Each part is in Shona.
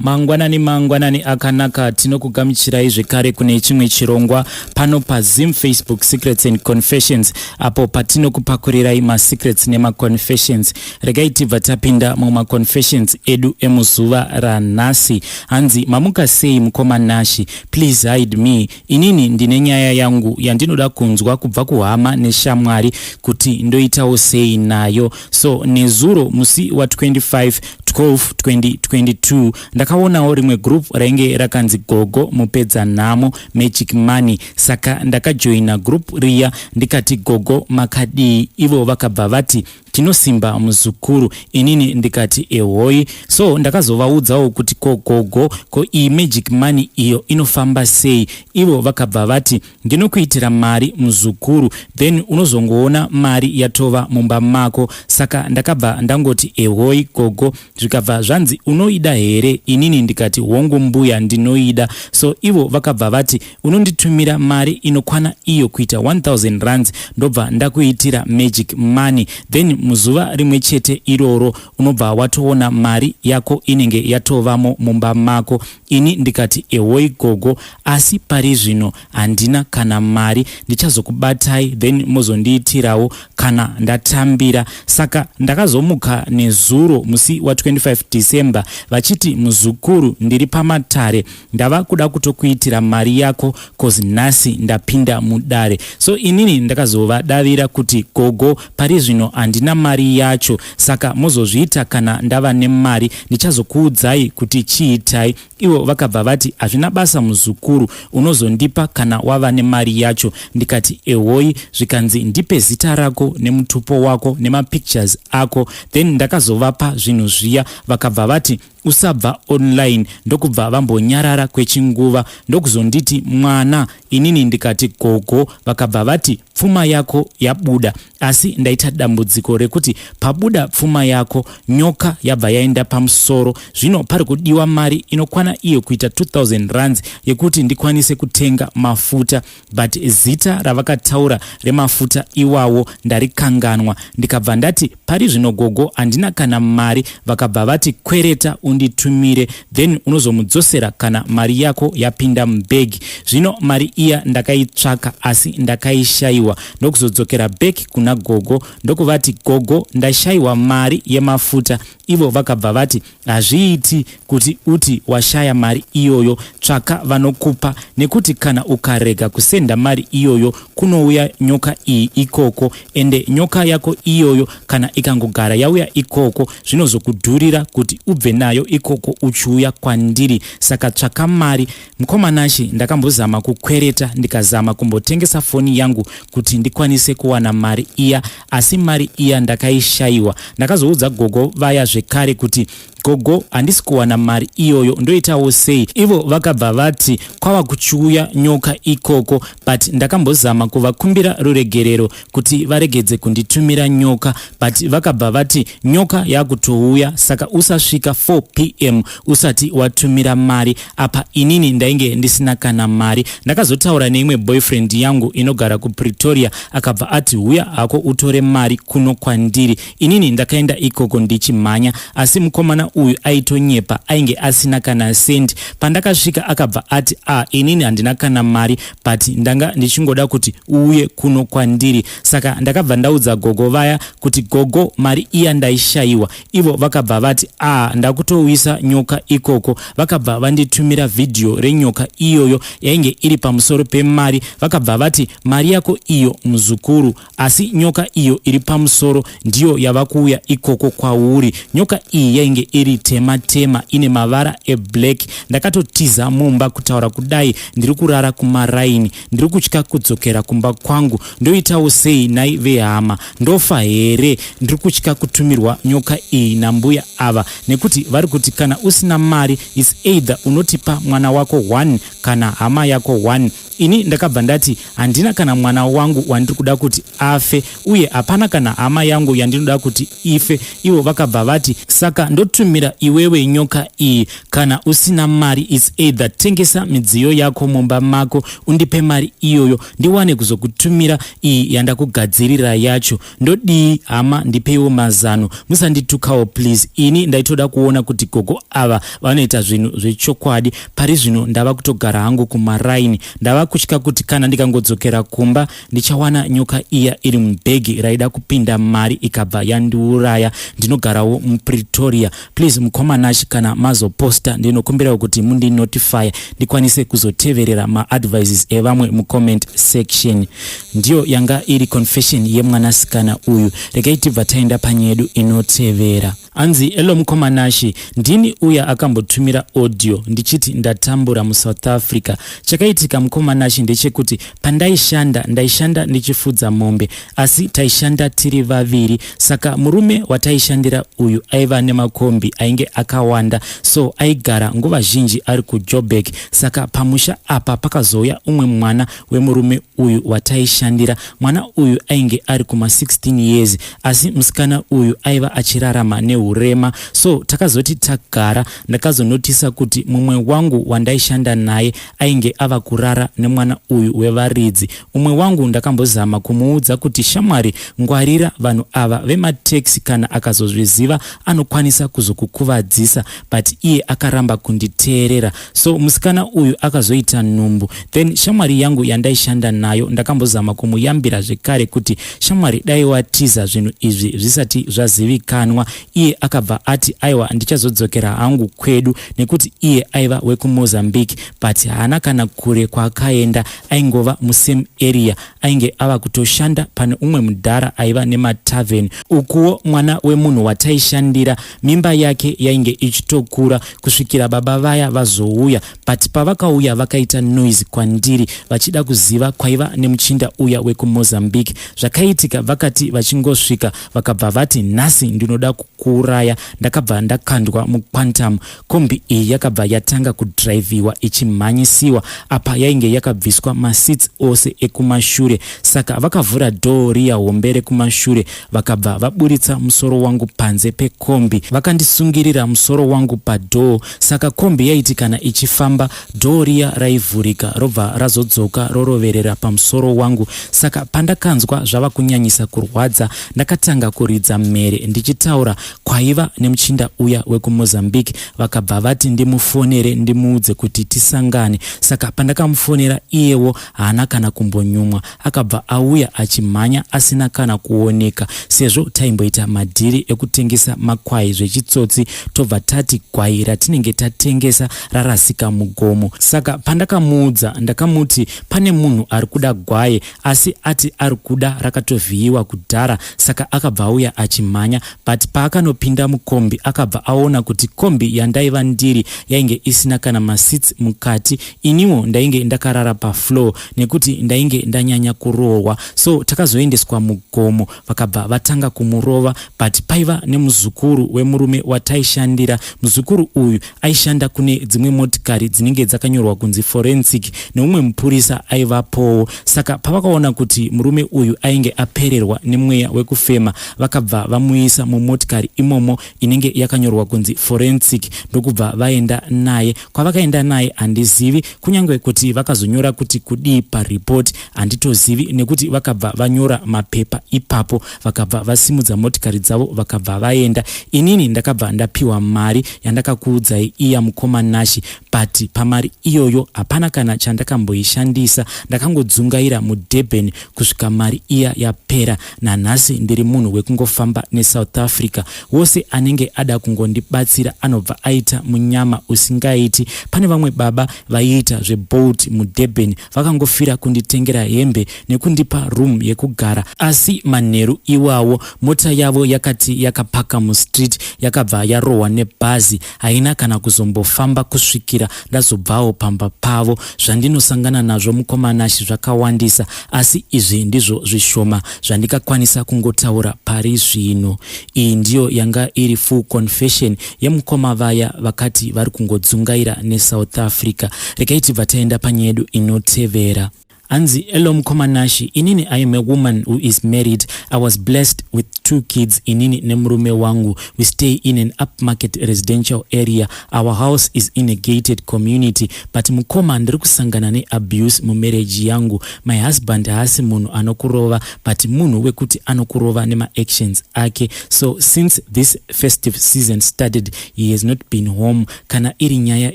Mangwanani mangwanani akanaka, tinokugamuchirai zvekare kune chimwe chirongwa pano paZim Facebook Secrets and Confessions, apo patinokupakurirai masecrets nemaconfessions. Regai tibva tapinda mumaconfessions edu emuzuva ranhasi. Hanzi, mamuka sei mukoma Nashi? Please hide me. Inini ndine nyaya yangu yandinoda kunzwa kubva kuhama neshamwari kuti ndoitawo sei nayo. So nezuro musi wa25 12 2022 ndakaonawo rimwe group rainge rakanzi Gogo Mupedza Nhamo Magic Money. Saka ndakajoina group riya, ndikati, "Gogo, makadii?" Ivo vakabva vati, "Tinosimba muzukuru." Inini ndikati, "Ehoi." So ndakazovaudzawo kuti, "Ko gogo, ko iyi magic money iyo inofamba sei?" Ivo vakabva vati, "Ndinokuitira mari muzukuru, then unozongoona mari yatova mumba mako." Saka ndakabva ndangoti, "Ehoi gogo." Zvikabva zvanzi, "Unoida here?" Inini ndikati, "Hongu mbuya, ndinoida." So ivo vakabva vati, "Unonditumira mari inokwana iyo kuita 1000 rands, ndobva ndakuitira magic money, then muzuva rimwe chete iroro unobva watoona mari yako inenge yatovamo mumba mako." Ini ndikati, "Ehoi gogo, asi pari zvino handina kana mari, ndichazokubatai, then mozondiitirawo kana ndatambira." Saka ndakazomuka nezuro musi wa25 December vachiti, "Muzukuru, ndiri pamatare, ndava kuda kutokuitira mari yako, 'cause nhasi ndapinda mudare." So inini ndakazovadavira kuti, "Gogo, pari zvino handina mari yacho, saka mozozviita kana ndava nemari, ndichazokuudzai kuti chiitai." Ivo vakabva vati, "Hazvina basa muzukuru, unozondipa kana wava nemari yacho." Ndikati, "Ehoi." Zvikanzi, "Ndipe zita rako nemutupo wako nemapictures ako." Then ndakazovapa zvinhu zviya. Vakabva vati, "Usabva online." Ndokubva vambonyarara kwechinguva, ndokuzonditi, "Mwana." Inini ndikati, "Gogo." Vakabva vati, "Pfuma yako yabuda, asi ndaita dambudziko rekuti pabuda pfuma yako, nyoka yabva yaenda pamusoro. Zvino pari kudiwa mari inokwana iyo kuita 2000 rands yekuti ndikwanise kutenga mafuta." But zita ravakataura remafuta iwawo ndarikanganwa. Ndikabva ndati, "Pari zvino gogo, handina kana mari." Vakabva vati, "Kwereta unditumire, then unozomudzosera kana mari yako yapinda mubhegi." Zvino mari iya ndakaitsvaka, asi ndakaishayiwa. Ndokuzodzokera back kuna gogo, ndokuvati, "Gogo, ndashayiwa mari yemafuta." Ivo vakabva vati, "Hazviiti kuti uti washaya mari iyoyo, tsvaka vanokupa, nekuti kana ukarega kusenda mari iyoyo, kunouya nyoka iyi ikoko, ende nyoka yako iyoyo kana ikangogara yauya ikoko, zvinozokudhurira kuti ubve nayo ikoko uchiuya kwandiri, saka tsvaka mari." Mukoma Nashi, ndakambozama kukwereta, ndikazama kumbotengesa foni yangu kuti ndikwanise kuwana mari iya, asi mari iya ndakaishayiwa. Ndakazoudza gogo vaya zvekare kuti, "Gogo, handisi kuwana mari iyoyo, ndoitawo sei?" Ivo vakabva vati, "Kwava kuchiuya nyoka ikoko." But ndakambozama kuvakumbira ruregerero kuti varegedze kunditumira nyoka, but vakabva vati, "Nyoka yakutouya, saka usasvika 4 p.m. usati watumira mari." Apa inini ndainge ndisina kana mari. Ndakazotaura neimwe boyfriend yangu inogara kuPretoria, akabva ati, "Huya hako utore mari kuno kwandiri." Inini ndakaenda ikoko ndichimhanya, asi mukomana uyu aitonyepa, ainge asina kana sendi. Pandakasvika akabva ati, "A ah, inini handina kana mari, but ndanga ndichingoda kuti uuye kuno kwandiri." Saka ndakabva ndaudza gogo vaya kuti, "Gogo, mari iya ndaishayiwa." Ivo vakabva vati, "A ah, ndakutouisa nyoka ikoko." Vakabva vanditumira vhidhiyo renyoka iyoyo yainge iri pamusoro pemari. Vakabva vati, "Mari yako iyo muzukuru, asi nyoka iyo iri pamusoro ndiyo yava kuuya ikoko kwauri." Nyoka iyi yainge iri tema tema, ine mavara eblack. Ndakatotiza mumba. Kutaura kudai ndiri kurara kumaraini, ndiri kutya kudzokera kumba kwangu. Ndoitawo sei nai vehama? Ndofa here? Ndiri kutya kutumirwa nyoka iyi nambuya ava, nekuti vari kuti kana usina mari is either unotipa mwana wako 1 kana hama yako 1. Ini ndakabva ndati handina kana mwana wangu wandiri kuda kuti afe uye hapana kana hama yangu yandinoda kuti ife. Ivo vakabva vati saka ndotumira iwewe nyoka iyi, kana usina mari its either tengesa midziyo yako mumba mako undipe mari iyoyo ndiwane kuzokutumira iyi yandakugadzirira yacho. Ndodii hama, ndipeiwo mazano, musanditukawo please. Ini ndaitoda kuona kuti gogo ava vanoita zvinhu zvechokwadi. Pari zvino ndava kutogara hangu kumaraini, ndava kutya kuti kana ndikangodzokera kumba ndichawana nyoka iya iri mubhegi raida kupinda mari ikabva yandiuraya. Ndinogarawo muPretoria. Please mukoma Nash, kana mazoposta ndinokumbirawo kuti mundinotify ndikwanise kuzoteverera maadvices evamwe mucomment section. Ndiyo yanga iri confession yemwanasikana uyu. Regai tibva taenda panyedu inotevera. Hanzi, "Hello mukoma Nashi, ndini uya akambotumira audio ndichiti ndatambura muSouth Africa. Chakaitika mukoma Nashi ndechekuti pandaishanda, ndaishanda ndichifudza mombe, asi taishanda tiri vaviri. Saka murume wataishandira uyu aiva nemakombi ainge akawanda, so aigara nguva zhinji ari kuJoburg. Saka pamusha apa pakazouya umwe mwana wemurume uyu wataishandira. Mwana uyu ainge ari kuma16 years, asi musikana uyu aiva achirarama neurema. So takazoti tagara, ndakazonotisa kuti mumwe wangu wandaishanda naye ainge ava kurara nemwana uyu wevaridzi. Umwe wangu ndakambozama kumuudza kuti, 'Shamwari, ngwarira vanhu ava vemateksi, kana akazozviziva anokwanisa kuzokukuvadzisa,' but iye akaramba kunditeerera. So musikana uyu akazoita nhumbu. Then shamwari yangu yandaishanda nayo ndakambozama kumuyambira zvekare kuti, 'Shamwari, dai watiza zvinhu izvi zvisati zvazivikanwa.' Iye akabva ati, 'Aiwa, ndichazodzokera hangu kwedu,' nekuti iye aiva wekuMozambique, but haana kana kure kwaakaenda, aingova musame area. Ainge ava kutoshanda pane umwe mudhara aiva nematavheni. Ukuwo mwana wemunhu wataishandira, mimba yake yainge ichitokura kusvikira baba vaya vazouya. But pavakauya vakaita noise kwandiri vachida kuziva kwaiva nemuchinda uya wekuMozambique. Zvakaitika, vakati vachingosvika vakabva vati, 'Nhasi ndinoda kukuuraya.' Ndakabva ndakandwa muQuantum. Kombi iyi yakabva yatanga kudhiraivhiwa ichimhanyisiwa. Apa yainge yakabviswa maseats ose ekumashure. Saka vakavhura dhoo riya hombe rekumashure, vakabva vaburitsa musoro wangu panze pekombi, vakandisungirira musoro wangu padhoo. Saka kombi yaiti kana ichifamba, dhoo riya raivhurika, robva razodzoka roroverera pamusoro wangu. Saka pandakanzwa zvava kunyanyisa kurwadza, ndakatanga kuridza mhere ndichitaura kwaiva nemuchinda uya wekuMozambique. Vakabva vati ndimufonere ndimuudze kuti tisangane. Saka pandakamufonera, iyewo haana kana kumbonyumwa, akabva auya achimhanya asina kana kuoneka, sezvo taimboita madhiri ekutengesa makwai zvechitsotsi, tobva tati gwai ratinenge tatengesa rarasika mugomo. Saka pandakamuudza, ndakamuti pane munhu ari kuda gwai, asi ati ari kuda rakatovhiyiwa kudhara. Saka akabva auya achimhanya, but paakanopinda mukombi akabva aona kuti kombi yandaiva ndiri yainge isina kana maseats mukati. Iniwo ndainge ndakarara pafloor nekuti ndainge ndanyanya kurohwa. So takazoendeswa mugomo, vakabva vatanga kumurova, but paiva nemuzukuru wemurume wataishandira. Muzukuru uyu aishanda kune dzimwe motikari dzinenge dzakanyorwa kunzi forensic, neumwe mupurisa aivapowo. Saka pavakaona kuti murume uyu ainge apererwa nemweya wekufema, vakabva vamuisa mumotikari imomo inenge yakanyorwa kunzi forensic, ndokubva vaenda naye. Kwavakaenda naye handizivi, kunyange kuti vakazonyora kuti kudii paripoti handitozivi, nekuti vakabva vanyora mapepa ipapo, vakabva vasimudza motikari dzavo, vakabva vaenda. Inini ndakabva ndapiwa mari yandakakuudzai iya, mukoma Nashi, but pamari iyoyo hapana kana chandakamboishandisa. Ndakangodzungaira muDurban kusvika mari iya yapera. Nanhasi ndiri munhu wekungofamba neSouth Africa. Wose anenge ada kungondibatsira anobva aita munyama usingaiti. Pane vamwe baba vaiita zveBolt muDurban, vakangofira kunditengera hembe nekundipa room yekugara. Asi manheru iwawo mota yavo yakati yakapaka mustreet yakabva yarohwa nebhazi, haina kana kuzombofamba kusvikira ndazobvawo pamba pavo. Zvandinosangana nazvo, mukoma Nashi, zvakawandisa, asi izvi ndizvo zvishoma zvandikakwanisa kungotaura pari zvino." Iyi ndiyo yanga iri full confession yemukoma vaya vakati vari kungodzungaira neSouth Africa. Regai tibva taenda panyedu. yedu inotevera. Hanzi, "Hello mukoma Nashi, inini I am a woman who is married. I was blessed with two kids. Inini nemurume wangu, we stay in an upmarket residential area. Our house is in a gated community. But mukoma, ndiri kusangana neabuse mumarriage yangu. My husband haasi munhu anokurova, but munhu wekuti anokurova nemaactions ake. So since this festive season started, he has not been home. Kana iri nyaya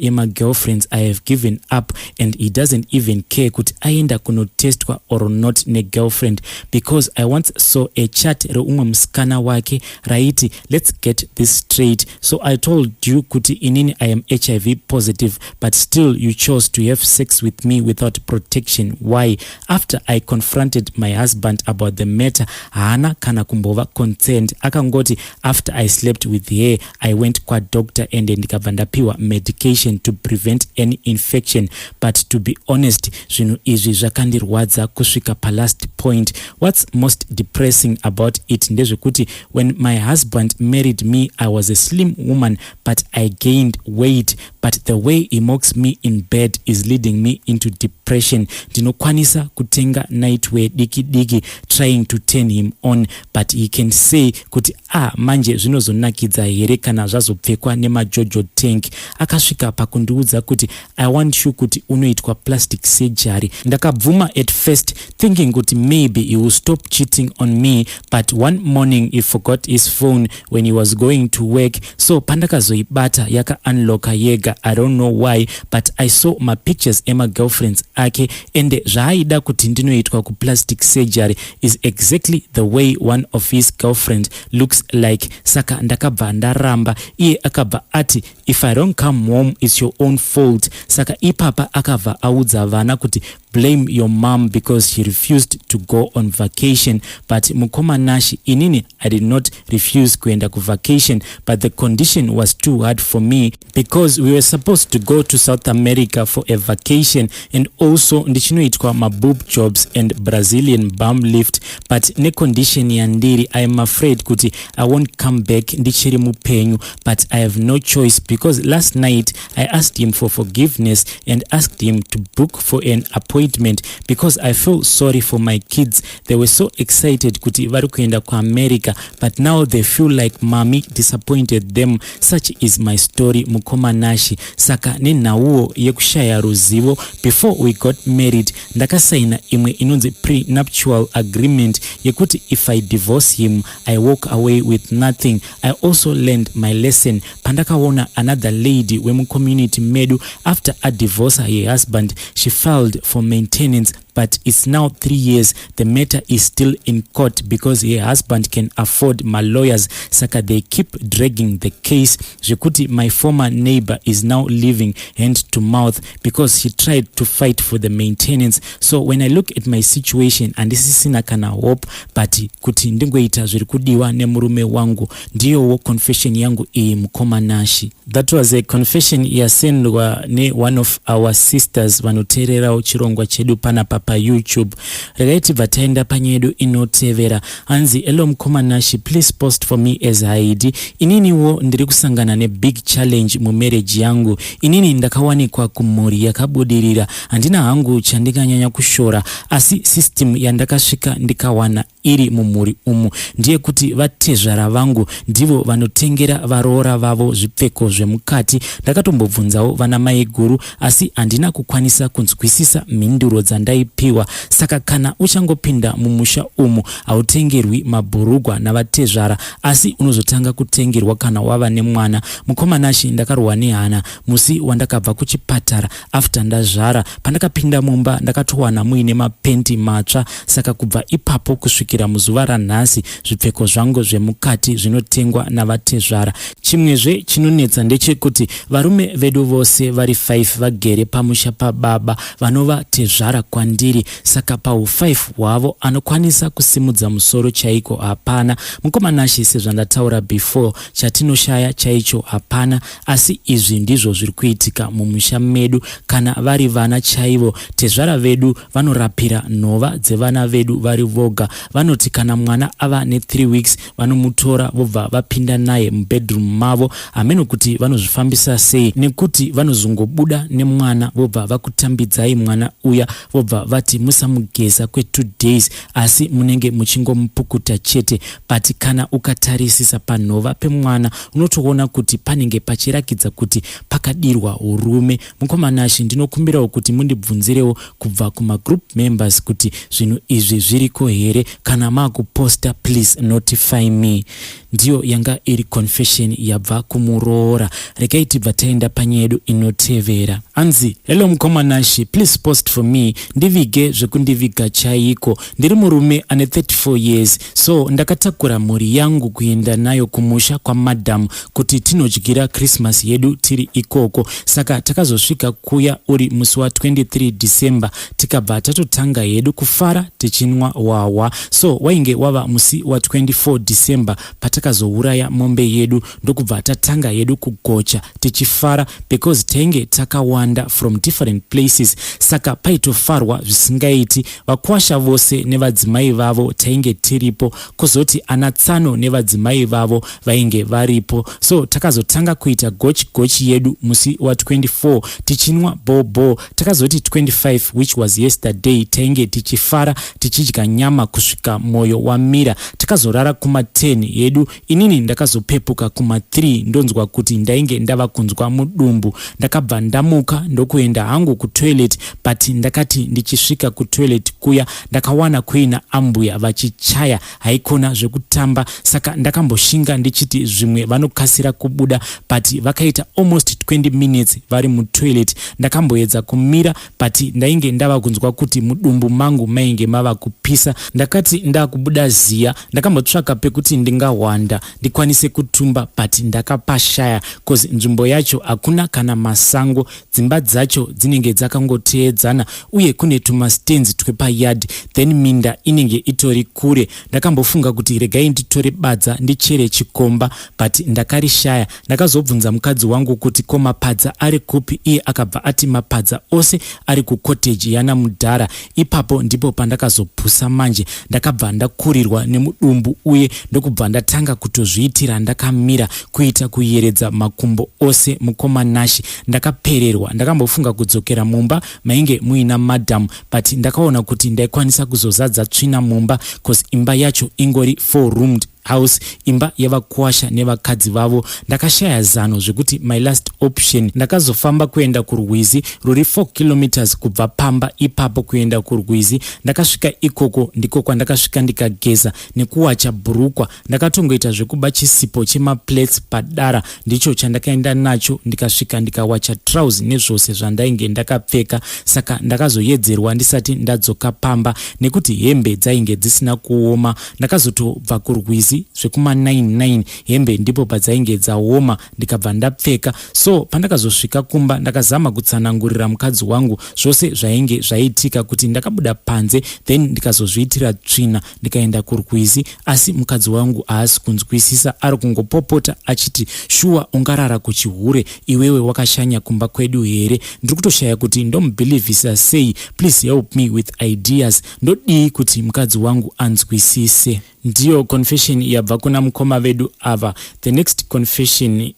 yemagirlfriends, I have given up, and he doesn't even care kuti aenda kunotestwa or not negirlfriend, because I once saw a chat reumwe musikana wake raiti, 'Let's get this straight. So I told you kuti inini I am HIV positive, but still you chose to have sex with me without protection. Why?' After I confronted my husband about the matter, haana kana kumbova concerned. Akangoti after I slept with her, I went kwadoctor and ndikabva ndapiwa medication to prevent any infection. But to be honest, zvinhu izvi zvakandirwadza kusvika palast point. What's most depressing about it ndezvekuti when my husband married me, I was a slim woman, but I gained weight. But the way he mocks me in bed is leading me into depression. Ndinokwanisa kutenga nightwear diki diki, trying to turn him on, but he can say kuti, 'Ah, manje zvinozonakidza here kana zvazopfekwa nemajojo tank?' Akasvika pakundiudza kuti, 'I want you kuti unoitwa plastic surgery.' Ndakabvuma at first, thinking kuti maybe he will stop cheating on me, but one morning he forgot his phone when he was going to work. So pandakazoibata, yakaunlocka yega. I don't know why, but I saw mapictures emagirlfriends ake, ende zvaaida kuti ndinoitwa kuplastic surgery is exactly the way one of his girlfriend looks like. Saka ndakabva ndaramba. Iye akabva ati, 'If I don't come home, it's your own fault.' Saka ipapa akabva audza vana kuti, 'Blame your mom because she refused to go on vacation.' But mukoma Nashi, inini I did not refuse kuenda kuvacation, but the condition was too hard for me because we were supposed to go to South America for a vacation and also ndichinoitwa maboob jobs and Brazilian bum lift. But necondition yandiri, I am afraid kuti I won't come back ndichiri mupenyu. But I have no choice because last night I asked him for forgiveness and asked him to book for an appointment because I feel sorry for my kids. They were so excited kuti vari kuenda kuAmerica, but now they feel like mommy disappointed them. Such is my story, mukoma Nashi. Saka nenhauwo yekushaya ruzivo, before we got married, ndakasaina imwe inonzi prenuptial agreement yekuti if I divorce him, I walk away with nothing. I also learned my lesson pandakaona another lady wemucommunity medu, after adivorce her husband, she filed for maintenance, but it's now 3 years, the matter is still in court because her husband can afford malawyers. Saka they keep dragging the case zvekuti my former neighbor is now living hand to mouth because she tried to fight for the maintenance. So when I look at my situation, handisisina kana hope, but kuti ndingoita zviri kudiwa nemurume wangu. Ndiyowo confession yangu iyi, mukoma Nashi." That was a confession yasendwa neone of our sisters vanoteererawo chirongwa chedu panapa paYouTube. Regai tibva taenda panyaya yedu inotevera. Hanzi, "Hello mukoma Nashi, please post for me as Haidi. Ininiwo ndiri kusangana nebig challenge mumarriage yangu. Inini ndakawanikwa kumhuri yakabudirira. Handina hangu chandinganyanya kushora, asi system yandakasvika ndikawana iri mumhuri umu ndeyekuti vatezvara vangu ndivo vanotengera varoora vavo zvipfeko zvemukati. Ndakatombobvunzawo vana mai guru, asi handina kukwanisa kunzwisisa mhinduro dzandaipiwa. Saka kana uchangopinda mumusha umu, hautengerwi mabhurugwa navatezvara, asi unozotanga kutengerwa kana wava nemwana. Mukoma Nashi, ndakarwa nehana musi wandakabva kuchipatara after ndazvara. Pandakapinda mumba, ndakatowana muine mapenti matsva. Saka kubva ipapo kusvikira muzuva ranhasi, zvipfeko zvangu zvemukati zvinotengwa navatezvara. Chimwezve chinonetsa ndechekuti varume vedu vose vari 5 vagere pamusha pababa vanova tezvara kwandiri. Saka pau5 hwavo, anokwanisa kusimudza musoro chaiko hapana. Mukoma Nashi, sezvandataura before, chatinoshaya chaicho hapana, asi izvi ndizvo zviri kuitika mumusha medu. Kana vari vana chaivo, tezvara vedu vanorapira nhova dzevana vedu vari voga. Vanoti kana mwana ava ne3 weeks vanomutora vobva vapinda naye mubedroom mavo. Hameno kuti vanozvifambisa sei, nekuti vanozongobuda nemwana vobva vakutambidzai mwana uya, vobva vati musamugeza kwe2 days, asi munenge muchingomupukuta chete. But kana ukatarisisa panhova pemwana, unotoona kuti panenge pachirakidza kuti pakadirwa urume. Mukoma Nashe, ndinokumbirawo kuti mundibvunzirewo kubva kumagroup members kuti zvinhu izvi zviriko here. Kana maakuposta, please notify me. Ndiyo yanga iri confession yabva kumuroora. Regai tibva taenda panyaya yedu inotevera. Anzi, "Hello mukoma Nashe, please post for me, ndivige zvekundiviga chaiko. Ndiri murume ane 34 years, so ndakatakura mhuri yangu kuenda nayo kumusha kwamadhamu kuti tinodyira Christmas yedu tiri ikoko. Saka takazosvika kuya uri musi wa23 December, tikabva tatotanga hedu kufara tichinwa hwahwa. So wainge wava musi wa24 December patakazouraya mombe yedu, ndokubva tatanga hedu kugocha tichifara, because tainge takawanda from different places, saka paitofarwa zvisingaiti. Vakwasha vose nevadzimai vavo tainge tiripo, kwozoti ana tsano nevadzimai vavo vainge varipo. So takazotanga kuita gochi gochi yedu musi wa24 tichinwa bobo. Takazoti 25, which was yesterday, tainge tichifara tichidya nyama kusvika mwoyo wamira. Takazorara kuma10 yedu. Inini ndakazopepuka kuma3, ndonzwa kuti ndainge ndava kunzwa mudumbu. Ndakabva ndamuka ndokuenda hangu kutoilet, but ndakati ndichisvika kutoilet kuya, ndakawana kuina ambuya vachichaya, haikona zvekutamba. Saka ndakamboshinga ndichiti zvimwe vanokasira kubuda, but vakaita almost 20 minutes vari mutoilet. Ndakamboedza kumira, but ndainge ndava kunzwa kuti mudumbu mangu mainge mava kupisa. Ndakati ndakubuda ziya, ndakambotsvaka pekuti ndingahwanda ndikwanise kutumba, but ndakapashaya, cause nzvimbo yacho hakuna kana masango. Dzimba dzacho dzinenge dzakangoteedzana, uye kune tumastands twepayard, then minda inenge itori kure. Ndakambofunga kuti regai nditore badza ndichere chikomba, but ndakarishaya. Ndakazobvunza mukadzi wangu kuti ko mapadza ari kupi. Iye akabva ati mapadza ose ari kucottage yana mudhara. Ipapo ndipo pandakazopusa manje. Ndakabva ndakurirwa nemudumbu uye ndokubva ndatanga kutozviitira ndakamira, kuita kuyeredza makumbo ose. Mukoma Nashe, ndakapererwa. Ndakambofunga kudzokera mumba mainge muina madhamu, but ndakaona kuti ndaikwanisa kuzozadza tsvina mumba, cause imba yacho ingori four roomed house, imba yevakwasha nevakadzi vavo. Ndakashaya zano zvekuti my last option, ndakazofamba kuenda kurwizi ruri 4 kilometers kubva pamba ipapo. Kuenda kurwizi, ndakasvika ikoko, ndiko kwandakasvika ndikageza nekuwacha bhurukwa. Ndakatongoita zvekuba chisipo chemaplates padara, ndicho chandakaenda nacho. Ndikasvika ndikawacha trouse nezvose zvandainge ndakapfeka. Saka ndakazoyedzerwa ndisati ndadzoka pamba, nekuti hembe dzainge dzisina kuoma. Ndakazotobva kurwizi zvekuma99, hembe ndipo padzainge dzaoma, ndikabva ndapfeka. So pandakazosvika kumba, ndakazama kutsanangurira mukadzi wangu zvose zvainge zvaitika, kuti ndakabuda panze, then ndikazozviitira tsvina, ndikaenda kurwizi, asi mukadzi wangu haasi kunzwisisa. Ari kungopopota achiti, 'Shuwa ungarara kuchihure iwewe wakashanya kumba kwedu here?' Ndiri kutoshaya kuti ndomubhilivhisa sei. Please help me with ideas. Ndodii kuti mukadzi wangu anzwisise?" Ndiyo confession yabva kuna mukoma vedu ava. The next confession,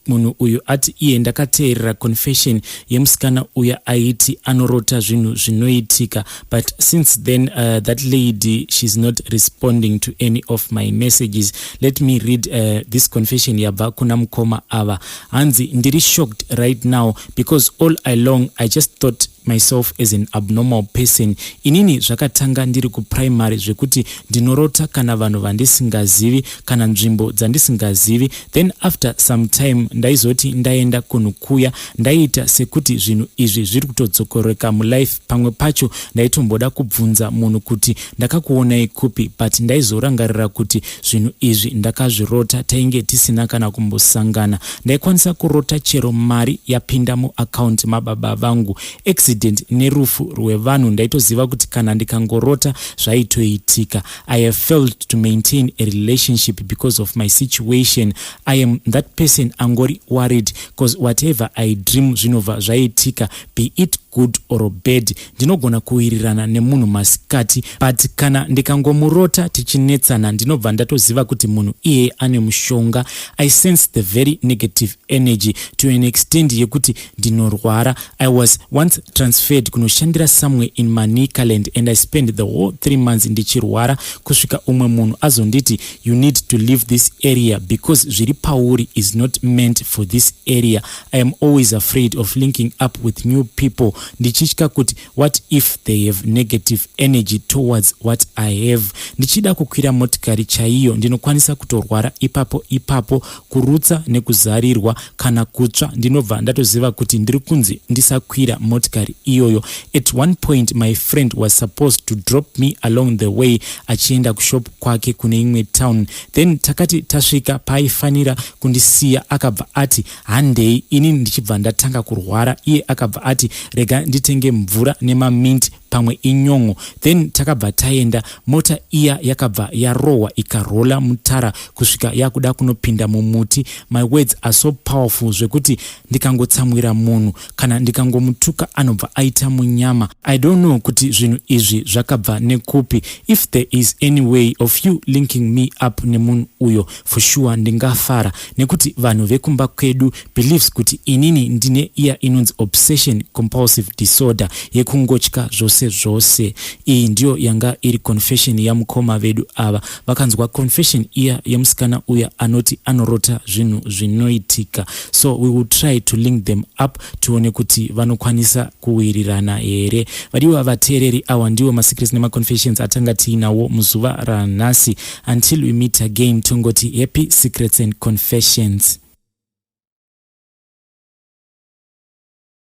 munhu uyu ati iye, "Ndakateerera confession yemusikana uya aiti anorota zvinhu zvinoitika, but since then that lady, she's not responding to any of my messages. Let me read this confession yabva kuna mukoma ava. Hanzi, 'Ndiri shocked right now because all along I just thought myself as an abnormal person. Inini zvakatanga ndiri kuprimary, zvekuti ndinorota kana vanhu vandisingazivi, kana nzvimbo dzandisingazivi. Then after some time ndaizoti ndaenda kunhu kuya, ndaiita sekuti zvinhu izvi zviri kutodzokoreka mulife. Pamwe pacho ndaitomboda kubvunza munhu kuti ndakakuonai kupi, but ndaizorangarira kuti zvinhu izvi ndakazvirota, tainge tisina kana kumbosangana. Ndaikwanisa kurota chero mari yapinda muakaunti mababa vangu, accident nerufu rwevanhu. Ndaitoziva kuti kana ndikangorota, zvaitoitika. I have failed to maintain a relationship because of my situation. I am that person angori worried, because whatever I dream zvinobva zvaitika, be it good or bad. Ndinogona kuwirirana nemunhu masikati, but kana ndikangomurota tichinetsana, ndinobva ndatoziva kuti munhu iyeye ane mushonga. I sense the very negative energy to an extent yekuti ndinorwara. I was once transferred kunoshandira somewhere in Manicaland and I spent the whole 3 months ndichirwara, kusvika umwe munhu azonditi, "You need to leave this area because zviri pauri is not meant for this area." I am always afraid of linking up with new people, ndichitya kuti what if they have negative energy towards what I have. Ndichida kukwira motikari chaiyo, ndinokwanisa kutorwara ipapo ipapo, kurutsa nekuzarirwa kana kutsva. Ndinobva ndatoziva kuti ndiri kunzi ndisakwira motikari iyoyo. At one point my friend was supposed to drop me along the way achienda kushop kwake kune imwe town. Then takati tasvika paaifanira kundisiya, akabva ati, "Handei." Inini ndichibva ndatanga kurwara. Iye akabva ati, "Rega nditenge mvura nemaminti, pamwe inyongo." Then takabva taenda. Mota iya yakabva yarohwa, ikarola mutara kusvika yakuda kunopinda mumuti. My words are so powerful zvekuti ndikangotsamwira munhu kana ndikangomutuka, anobva aita munyama. I don't know kuti zvinhu izvi zvakabva nekupi. If there is any way of you linking me up nemunhu uyo, for sure ndingafara, nekuti vanhu vekumba kwedu believes kuti inini ndine iya inonzi obsession compulsive disorder yekungotya zvose zvose. Iyi ndiyo yanga iri confession yamukoma vedu ava. Vakanzwa confession iya yemusikana uya anoti anorota zvinhu zvinoitika. So we will try to link them up, tione kuti vanokwanisa kuwirirana here. Vadiwa vateereri, awa ndiwo masecrets nemaconfessions atanga tiinawo muzuva ranhasi. Until we meet again, tongoti happy secrets and confessions.